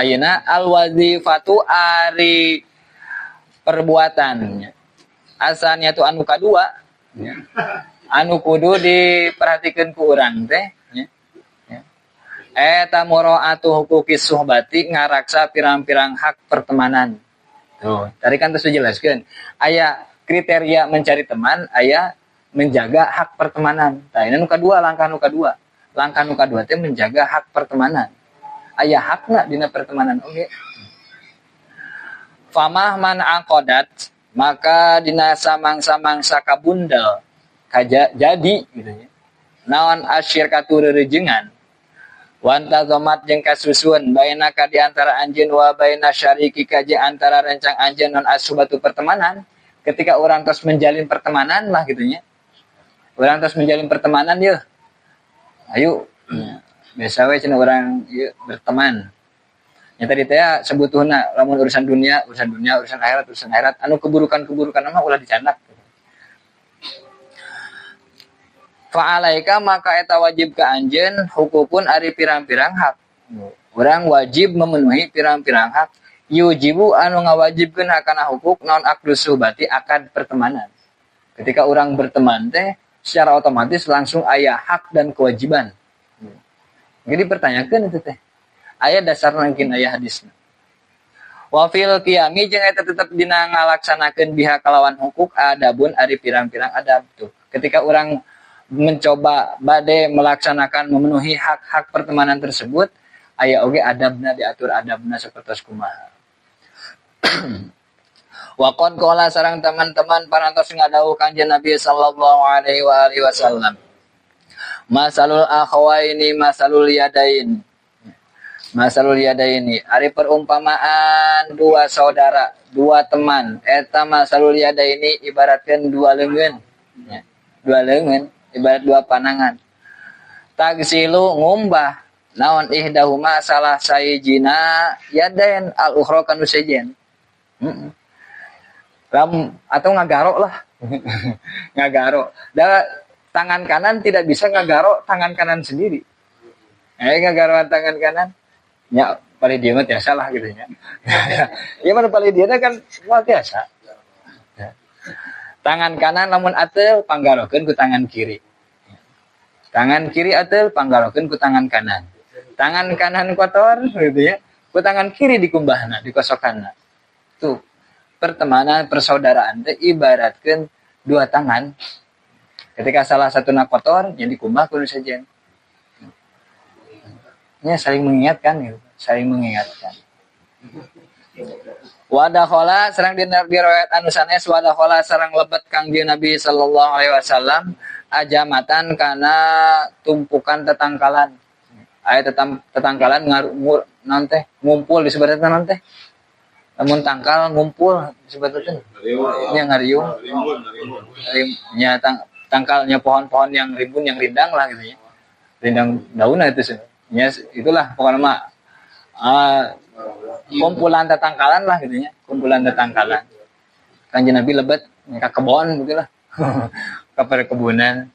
Ayeuna al wazifatu ari perbuatan. Asaniyatu anu kadua nya. Anu kudu diperhatikeun ku urang teh nya. Eta muraatu huquqis suhbati ngaraksa pirang-pirang hak pertemanan. Tuh, tadi kan terus dijelaskeun. Aya kriteria mencari teman, aya menjaga hak pertemanan. Nah, ini nu kadua, langkah nu kadua. Langkah nu kadua teh menjaga hak pertemanan. Aya hakna dina pertemanan oge. Famah man aqadat, maka dina samang-samangsa kabundel kaja jadi gitu nya. Naon asyirkatu rerejengan. Wanta zomat jeung kasusun bainaka di antara anjeun wa baina syarikika jeung antara rencang anjeun non asubatu pertemanan. Ketika orang terus menjalin pertemanan lah gitu nya. Orang terus menjalin pertemanan yeuh. Ayo biasa we cenah urang ieu berteman. Nya tadi teh sebutuhna lamun urusan dunia, urusan dunia, urusan akhirat, urusan akhirat, anu keburukan-keburukan mah ulah dicandak. Fa'alaika maka eta wajib ka anjeun hukukun ari pirang-pirang hak. Urang wajib memenuhi pirang-pirang hak. Yujibu anu ngawajibkeun hakana hukuk naon aqdus suhbati akad pertemanan. Ketika urang berteman teh secara otomatis langsung aya hak dan kewajiban. Jadi pertanyakeun itu teh. Aya dasarna mungkin aya hadisna. Wa fil qiyami jeung eta tetep dina ngalaksanakeun biha kalawan hukuk adabun ari pirang-pirang adab tuh. Ketika urang mencoba bade melaksanakan memenuhi hak-hak pertemanan tersebut, aya oge adabna diatur adabna sapertos kumaha. Wa qad qala sareng teman-teman parantos ngadawuh Kanjeng Nabi sallallahu alaihi wa alihi wasallam. Masalul akhawaini masalul yadain. Masalul yadaini ari perumpamaan dua saudara, dua teman. Eta masalul yadaini ibaratkeun dua leungeun. Ya, dua leungeun ibarat dua panangan. Tagsilu ngumbah naon ihdahuma salah sayjina yadain al ukhra kanu sejen. Lam atau ngagarok lah. Ngagarok. Da tangan kanan tidak bisa ngagarok tangan kanan sendiri. Ngagaroan tangan kanan nya paling dia mah tiasa lah gitu nya. Ya mana paling dia kan semua tiasa. Ya. Tangan kanan lamun ateul panggarokeun ku tangan kiri. Tangan kiri ateul panggarokeun ku tangan kanan. Tangan kanan kotor gitu ya, ku tangan kiri dikumbahna, dikosokanna. Tuh, pertemanan, persaudaraan teh ibaratkeun dua tangan. Ketika salah satuna kotor, jadi dikumbah ku nu sejen. Nya saling mengingatkan gitu, saling mengingatkan. Wadakhala sareng dina riwayat anu sanes wadakhala sareng lebet Kangjeng Nabi sallallahu alaihi wasallam ajamatan kana tumpukan tetangkalan. Aya tetangkalan ngarumur naon teh ngumpul disebutna naon teh? Lamun tangkal ngumpul disebutna teh. Nya ngariung. Nya tangkalnya pohon-pohon yang rimbun yang rindang lah gitu ya. Rindang daunna itu sih. Ya itulah pokoknya mah kumpulan tetangkalan lah gitu ya, kumpulan tetangkalan. Kanjeng Nabi lebet ka kebon gitulah. Ka perkebunan.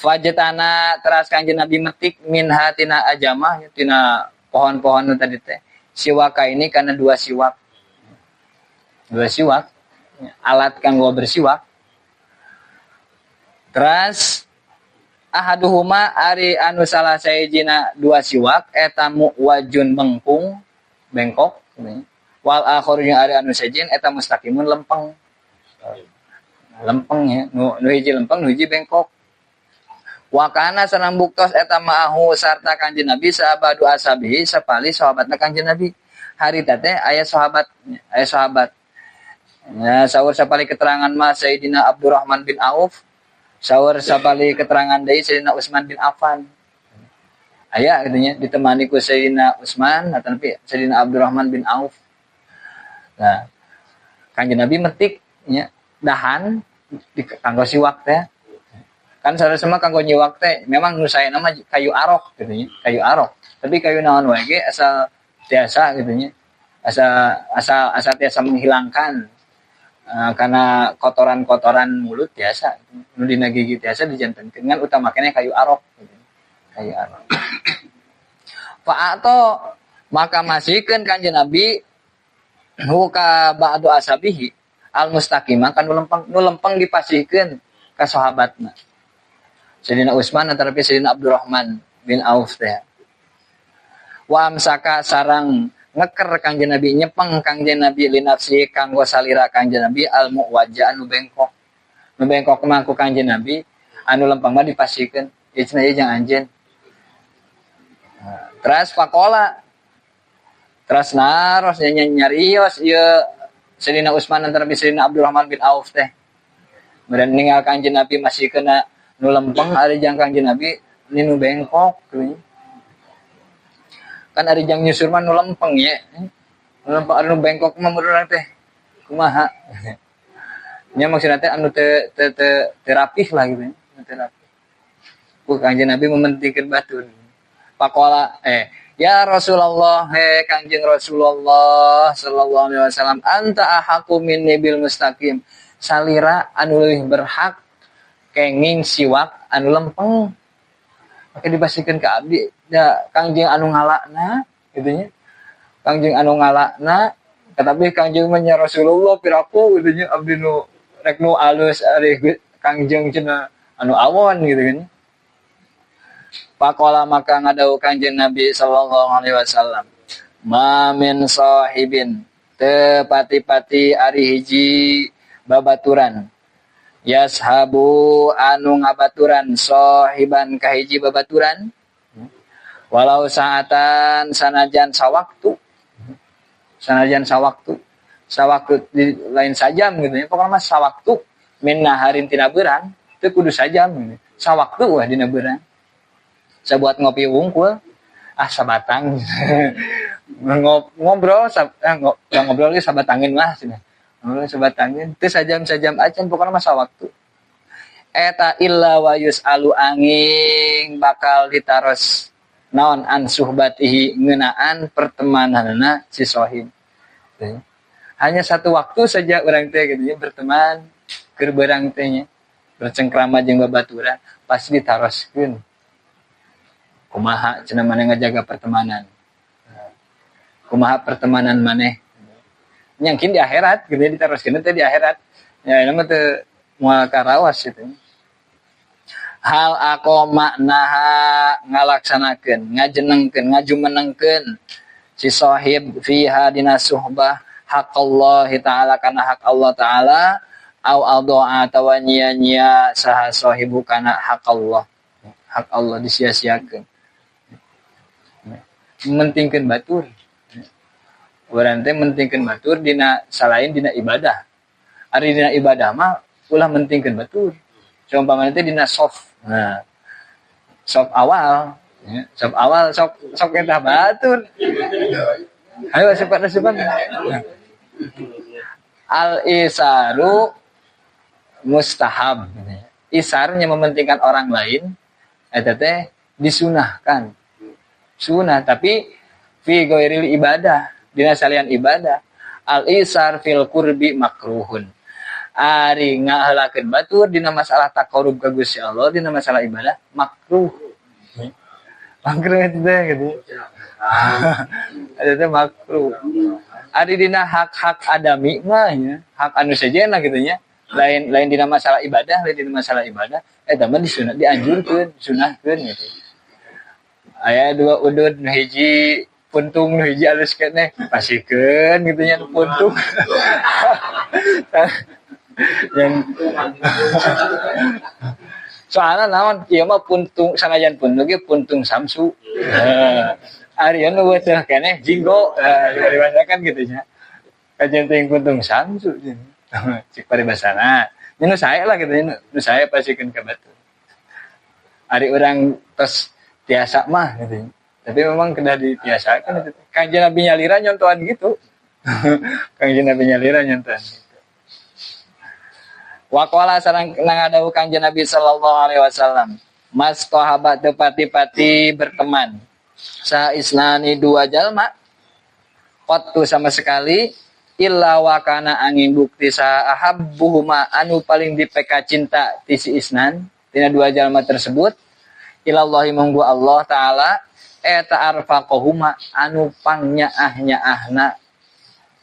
Fajetana teras Kanjeng Nabi metik minha tina ajamah tina pohon-pohon nu tadi teh. Siwaka ini karena dua siwak. Dua siwak, alat kanggo bersiwak. Teras ahaduhuma ari anu salah sayjina dua siwak eta muwajun bengkung bengkok wal akharu jeung ari anu sejin eta mustaqimun lempeng. Lempeng ya, nu hiji lempeng nu hiji bengkok. Wa kana sareng buktos eta ma'ahu sarta Kanjeng Nabi sahabadu ashabihi sapali sahabatna Kanjeng Nabi. Harita teh aya sahabat, aya sahabat. Ya, saur sapali keterangan mah Sayyidina Abdurrahman bin Auf. Saur sapali keterangan deui Sayyidina Utsman bin Affan. Aya kitu nya ditemani ku Sayyidina Utsman ataupun Sayyidina Abdurrahman bin Auf. Nah, Kanjeng Nabi metik nya dahan di kanggo siwak teh. Kan sarua mah kanggo nyiwak teh memang nu saena mah kayu arok kitu nya, kayu arok. Tapi kayu naon wae ge asal tiasa kitu nya. Asal tiasa menghilangkan karena kotoran-kotoran mulut biasa, nu dina gigi biasa dijantenkeun dengan utama keneh kayu arok gitu. Kayu arok. Fa'ato Maka masihkeun Kanjeng Nabi huka ba'du asabihi al mustaqimah kan nu lempeng dipasihkeun ka sahabatna. Sayyidina Utsman antara Sayyidina Abdurrahman bin Auf teh. Wa amsaka sarang ngeker Kanjeng Nabi nyepeng Kanjeng Nabi linafsi kanggo salira Kanjeng Nabi al muwajja anu bengkok. Nu bengkok mah ku Kanjeng Nabi anu lempeng mah dipasihkeun ieu cenah ieu jang anjeun. Teras pakola teras naros nyarios ieu Sayyidina Utsman antara Sayyidina Abdurrahman bin Auf teh. Kemudian ninggal Kanjeng Nabi masih kena nu lempeng ari jang Kanjeng Nabi ni nu bengkok gitu. Kan ari jang nyusur mah nu lempeng ye. Nu lempeng ari nu bengkok mah urang teh kumaha. Nya maksudna teh anu teu teu teu rapih lah gitu nya, teu rapih. Ku Kanjeng Nabi mementingkeun batur. Pakola ya Rasulullah, he Kanjeng Rasulullah sallallahu alaihi wasallam, anta ahaqqu minni bil mustaqim. Salira anu leuwih berhak kenging siwak anu lempeng. Maka dipasihkeun ka abdi da Kangjeng anu ngalakna kitu nya. Kangjeng anu ngalakna tetapi Kangjeng mah nya Rasulullah piraku kitu nya abdi nu rek nu alus ari Kangjeng cenah anu awon gitu kan. Pakola maka ngadau Kangjeng Nabi sallallahu alaihi wasallam, ma min sahibin teu pati-pati ari hiji babaturan yashabu anu ngabaturan sahiban kahiji babaturan walau saatan sanajan sawaktu sawaktu di lain sajam gitu ya pokoknya mah sawaktu min naharin tina beurang teu kudu sajam gitu. Sawaktu wah dina beurang sabuat ngopi wungkul ah sabatang ngobrol ngobrol ge sabatangin lah cenah. Ngobrol sabatangin teu sajam-sajam acan pokoknya mah sawaktu eta illa wa yusalu angin bakal ditaros naon an suhbatihi ngeunaan pertemananna si sohib. Hanya satu waktu saja urang teh gitu nya berteman keur beurang teh nya bercengkrama jeung babaturan pasti ditaroskeun kumaha cenah maneh ngajaga pertemanan kumaha pertemanan maneh nyangkin di akhirat gitu ya ditaroskeun teh di akhirat ya ini mah teu moal karawas gitu. Hal aqoma naha ngalaksanakeun ngajenengkeun ngajumenengkeun si sahib fiha dina suhbah haqqallahi ta'ala kana hak Allah ta'ala au adoa atawa nyia-nyia saha sahibu kana hak Allah disia-siakeun mentingkeun batur urang teh mentingkeun batur dina salain dina ibadah ari dina ibadah mah ulah mentingkeun batur seumpamana teh dina sof. Nah, sof awal ya, sof awal sok sok eta batur. Ayo sepat. Al isaru mustahab. Isarnya mementingkan orang lain eta teh disunahkan. Sunah tapi fi ghairil ibadah, dina salian ibadah. Al isar fil qurbi makruhun. Ari ngaheulakeun batur dina masalah taqarrub ka Gusti Allah dina masalah ibadah makruh. Makruh itu teh gitu. Eta teh makruh. Ari dina hak-hak adami mah nya, hak anu sejenna kitu nya. Lain dina masalah ibadah, lain dina masalah ibadah eta mah disunah dianjurkeun, disunahkeun gitu. Aya dua udud nu hiji puntung nu hiji alus keneh pasikeun kitu nya nu puntung. Yang soalnya naon ieu mah puntung sanajan puntung ge puntung Samsu. Ari anu teh keneh jinggo paribasa kan kitu nya. Kajian teh puntung Samsu cik paribasana. Nya nu sae lah kitu nya nu sae pasikeun ka batur. Ari urang tos tiasa mah gitu. Tapi memang kedah ditiasakan itu. Kanjeng Nabi nyalira nyontohan gitu. Kanjeng Nabi nyalira nyontohan gitu. Waqala sareng ngadawuh Kanjeng Nabi sallallahu alaihi wasallam, mas sahabat teu pati-pati berteman. Sa isnani dua jalma qattu sama sekali illa wa kana angin bukti sa ahabbuhuma anu paling dipeka cinta ti si isnan tina dua jalma tersebut ilallahi munggu Allah taala Eta arfaqahuma anu pangnyaah-nyaahna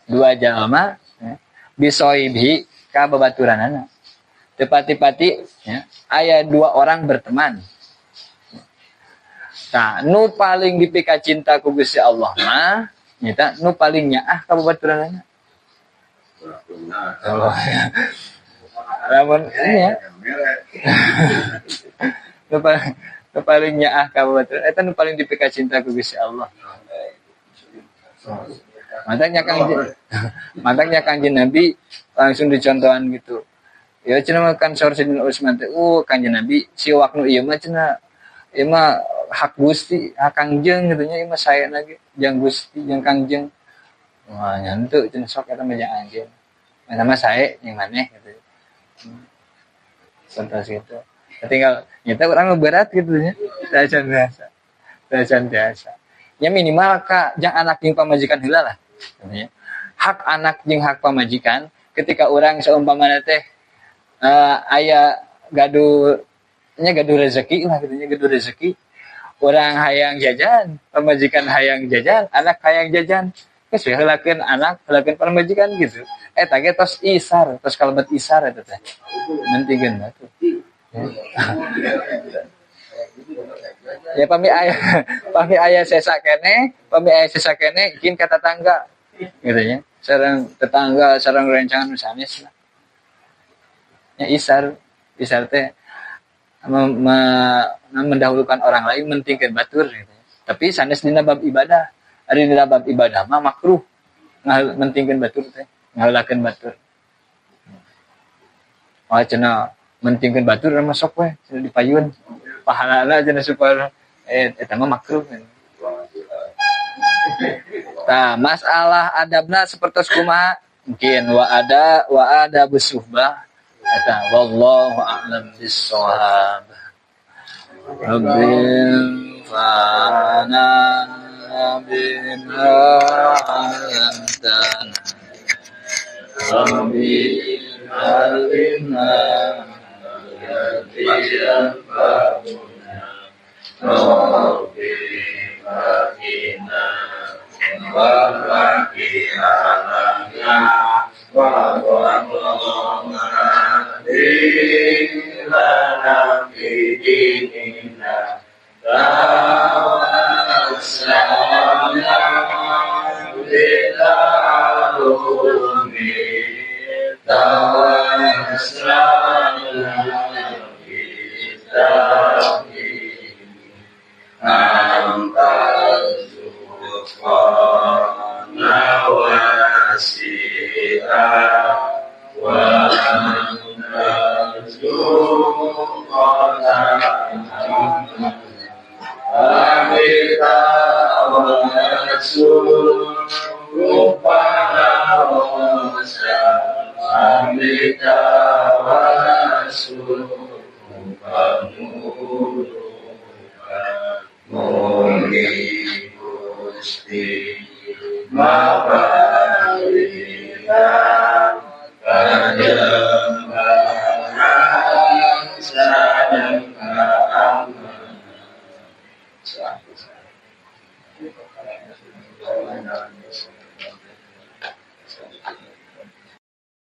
dua jalma ya, bisoibhi ka babaturanana. Teu pati-pati ya, aya dua orang berteman. Tah nu paling dipika cinta ku Gusti Allah mah nyata nu paling nyaah ka babaturanana. Oh, ya. Lamun ini ya. Nu paling nyaah ka babaturan eta nu paling dipika cinta ku Gusti Allah. Mataknya Kangjeng Nabi langsung dicontohan gitu. Ya cenah kan saur Sayyidina Utsman teh, Kangjeng Nabi siwak nu ieu mah cenah ieu mah hak Gusti, hak Kangjeng kitu nya ieu mah saena ge jang Gusti jang Kangjeng. Wah, nyantu cenah sok eta mah jang anjeun. Eta mah sae jeung maneh gitu. Contoh gitu. Tinggal nyata urang mah berat gitu nya. Tacan biasa. Tacan biasa. Ya minimal ka jang anak jeung pamajikan heula lah. Gitu nya. Hak anak jeung hak pamajikan ketika urang seumpamana teh aya gaduh nya gaduh rezeki lah gitu nya gaduh rezeki. Urang hayang jajan, pamajikan hayang jajan, anak hayang jajan. Geus we heulakeun anak, heulakeun pamajikan gitu. Eta ge tos isar, tos kalebet isar eta teh. Mentingkeun batu. Ya pami aya sesa keneh, pami aya sesa keneh kin ka tetangga gitu nya. Sareng tetangga, sareng rencangan nu sanes lah. Ya isar, isar teh mendahulukan orang lain mentingkeun batur gitu. Tapi sanes dina bab ibadah. Ari dina bab ibadah mah makruh mentingkeun batur teh, ngaheulakeun batur. Wah cenah mentingkeun batur mah sok we cenah dipayun. Pahalana cenah supaya eta mah makruh. Tah masalah adabna sapertos kumaha? Mungkin wa ada busuhbah eta wallahu a'lam bissawab. Rabbil fana bima 'allamtana Rabbi 'allimna Rabbi faqina wa faqina wa lana fi dinina